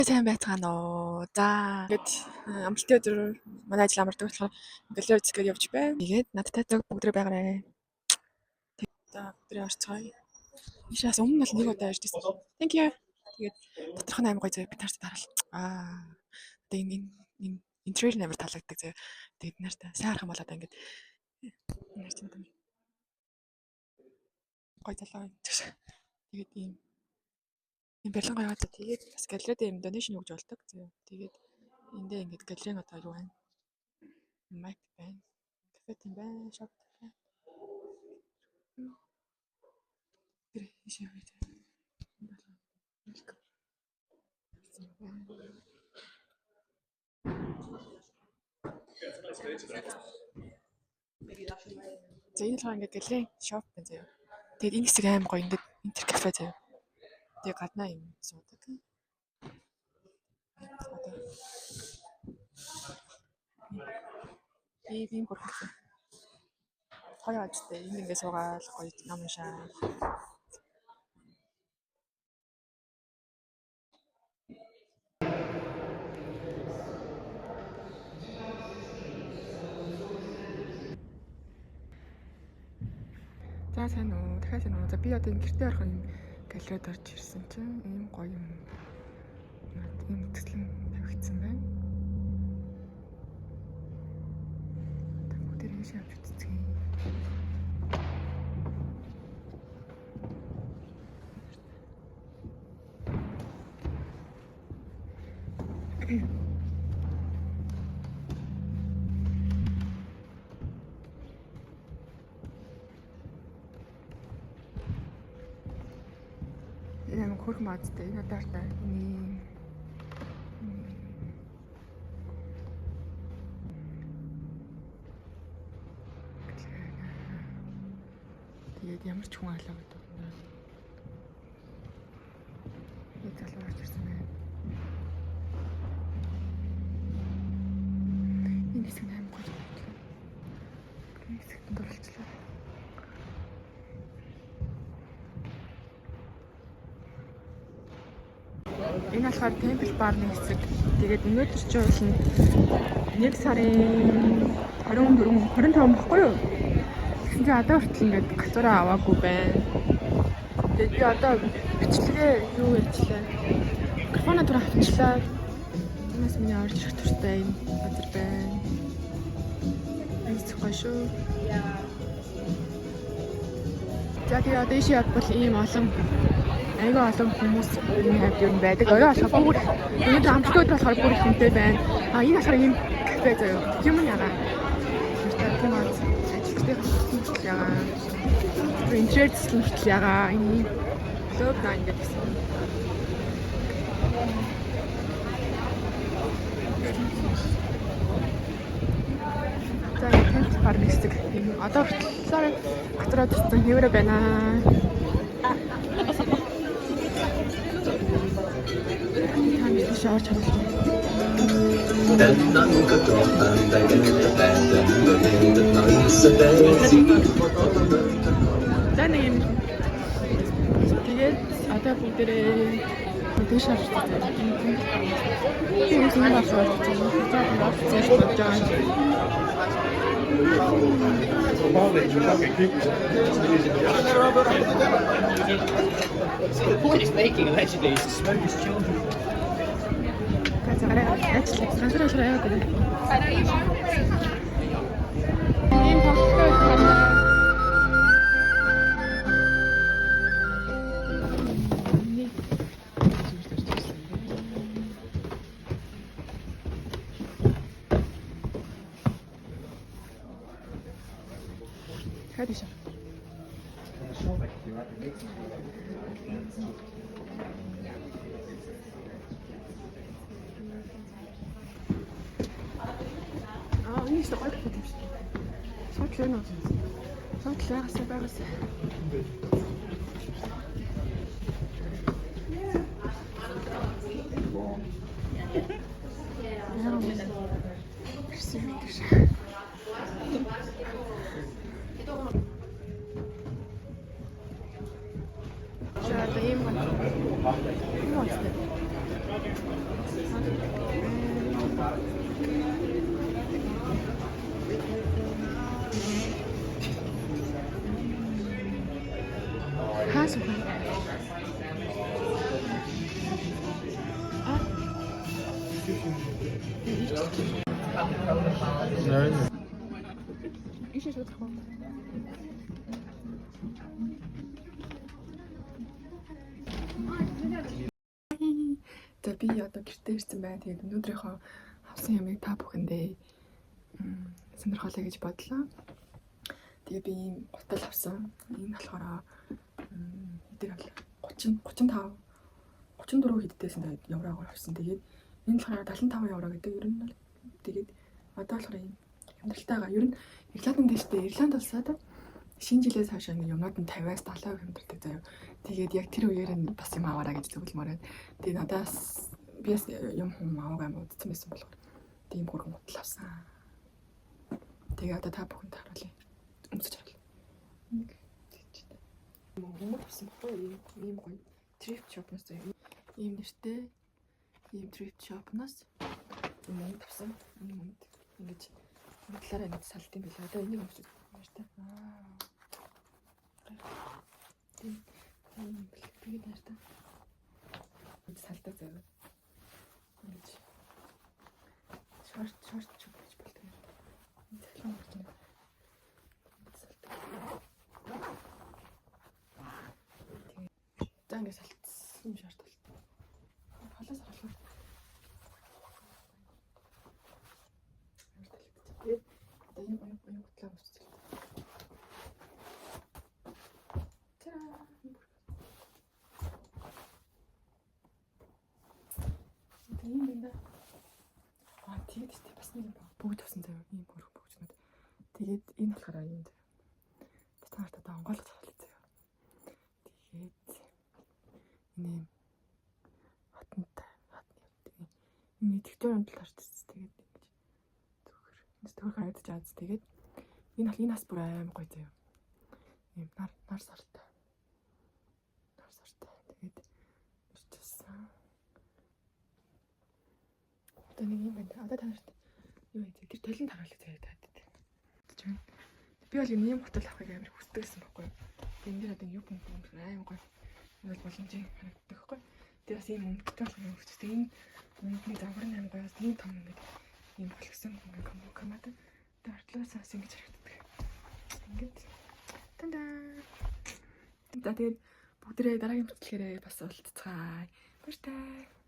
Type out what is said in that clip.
Сайн байцгаана уу. За ингээд амралтын өдөр манай ажил амардаг болохоор галерей үзэх гээд явж байна. Тэгээд надтай зөв бүгдрээ байгаарай. За бүгдрээ орцгоё. Ийшээс өмнө нь бол нэг удаа ирж байсан. Thank you. Тэгээд доторх нь амар гоё заяа, бид нарт дараал. Одоо энэ интерьер нь амар таалагддаг заяа. Тэгээд нарт сайн харах юм бол одоо ингээд нар чинь одоо гоё залуу. Тэгээд ийм ийм бэлэн гоё одоо тэгээд бас галерейд ийм donation өгж болдог. Тэгээд эндээ ингээд галерейн одоо юу байна? Map байна. Кафе юм байна, shop байна. Тэр ийшээ явъя. Welcome. За, энэ болохоор ингээд галерейн shop байна заяа. Тэгээд энэ хэсэг амар гоё, ингээд интер кафе заяа. Тэгээ гаднаа юм суудаг. Одоо ийм хөрхөн кафе. Гоё ажтай. Энд ингээд суугаал гоё ном уншаа. За, сайн уу? Дахиад сайн уу? За, би одоо энэ гэртээ орох юм галерейд орж ирсэн чинь ийм гоё юм ийм үзэсгэлэн тавигдсан байна. Одоо бүгдээр ийшээ явж үзцгээе. Энэ амар хөөрхөн баазтай. Энэ одоо хартай. Энэ тэгээд ямар ч хүн алаа гэдэг юм байна. Нэг залуу орж ирсэн байна. Энэ хэсэг нь амар гоё байна. Энэ хэсэгт нь дурлцлаа. Энэ болохоор Temple Bar-ны хэсэг. Тэгээд өнөөдөр чи уулна 1 сарын 24 25 баггүй юу? Тэгсэн чинь одоо хүртэл ингээд гацаараа аваагүй байна. Тэгээд би одоо бичлэгээ юу ярьчлаа. Микрофоноо түр авчлаа. Энэс миний орж ирэх туфтаа энэ газар байна. Энэ хэсэг гоё шүү. За, тэгээ одоо ийшээ явбал ийм олон айгүй олон хүмүүс энэ хавьд ер нь байдаг. Орой болохоор бүр, өнөөдөр амралтын өдөр болохоор бүр их хүнтэй байна. А, энэ болохоор ийм кафе заяа. Юм ягаа. Тэр тийм аа ажилчдын хүртэл ягаа. Тэр интерьер зүслэн хүртэл ягаа. Энэ ийм Club 9 гэдэг гэсэн. За, энэ Temple Bar хэсэг. Одоо хүртэл газраа төрсөн хэвээрээ байна. Та орж харуулж байна. За, нэг юм. Тэгээд одоо бүгдээрээ дээш харж байна. Би юм юм авах болж байна. За, болж бодож байгаа. The point it's making allegedly is to smoke as children. За за, гараа ажиллаа. Ганцаар болохоор яваад байна. Ийм тоглолттой байна. Нэг зүгээр орж ирсэн. Дахиад ийш. Аа, энэ их гоё кафе юм шиг. Суудлаа нөө. Суудлаа байгаасаа байгаасаа. Яа, ирсэн юм тийш. За, одоо ийм гоё. Ийм гоё. Хаа суух вэ? Ийшээ шууд гарах уу? За, би одоо гэртээ ирсэн байна. Тэгээд өнөөдрийнхөө авсан юмыг та бүхэндээ сонирхолтой гэж бодлоо. Тэгээд би ийм гутал авсан. Энэ болохоор хэдээр авлаа? 30 35 34 хэдтэйсэн, тэгээд еврогоор авсан. Тэгээд энэ болохоор 75 евро гэдэг ер нь бол тэгээд одоо болохоор ийм хямдралтайгаа ер нь Ирланд дэжтэй, Ирланд улсаад шинэ жилээс хойш ингэ юмнууд нь 50-аас 70% хямдардаг заяа. Тэгээд яг тэр үеэр нь бас юм аваарай гэж зөвлөмөр байна. Тэгээд надаас би бас юм хүм аваагүй юм удацсан байсан болохоор тийм хөөрхөн гутал авсан. Тэгээ одоо та бүхэнд харуулъя. Өмсөж харуулъя. Нэг тийч. Мөнгө авсан баггүй юу? Ийм гоё thrift shop-наас заяа. Ийм нэртэй ийм thrift shop-наас мөнгө авсан. Энэ мөнгө ингэж энэ талаараа ингэж салт юм билээ. Одоо энийг өмсөж нэртэй. Аа. Тийм тийм тэгээд нэртэй. Ингэж салдаг заяа. Ингэж шорт ч гэж болдог юм. Энэ цахилгаан болж байна. Ингэж салдаг. Тэгээд за ингэ салтсан шорт болт. Холоос харуулах. Амар таалагдчих. Тэгээд одоо ийм гоё гоё гутлаа өмсчихлээ. За. Тийм юм байна. Аа, тэгээд ч бас нэг юм баг. Бүгд авсан заяа. Ийм хөрх бөгжнүүд. Тэгээд энэ болохоор ийм заяа. Та нарт одоо онгойлгож харуулъя заяа. Тэгээд энэ ийм хатантай хатны тэгээд энэ идэвхтэй талаар ч тэгээд ингэж зүгэр энэ зүгэр харагдаж байгаа. Тэгээд энэ бол энэ бас бүр аим гоё заяа. Ийм нар нар сартай. Нар сартай. Тэгээд ирчихсэн. Одоо нэг юм байна. Одоо та нарт юу вэ? Тэр толинд харуулъя заяа таад. Тэгэж байна. Би бол юм гутал авахыг амар хүсдэг гэсэн байхгүй юу? Энэ дээр одоо юу юм юм аим гоё. Энэ бол боломжийн харагддаг байхгүй юу? Тэгээ бас ийм өнгөтэй болох юм хүсдэг. Энэ өнгөний загвар нь аим гоё. Бас ийм том ингээд ийм болгосон ингээд комад. Тэгээ артлаас бас ингэж харагддаг. Ингээд танда. За, тэгээд бүгдээрээ дараагийн бичлэгээрээ бас уулзцгаая. Баяртай.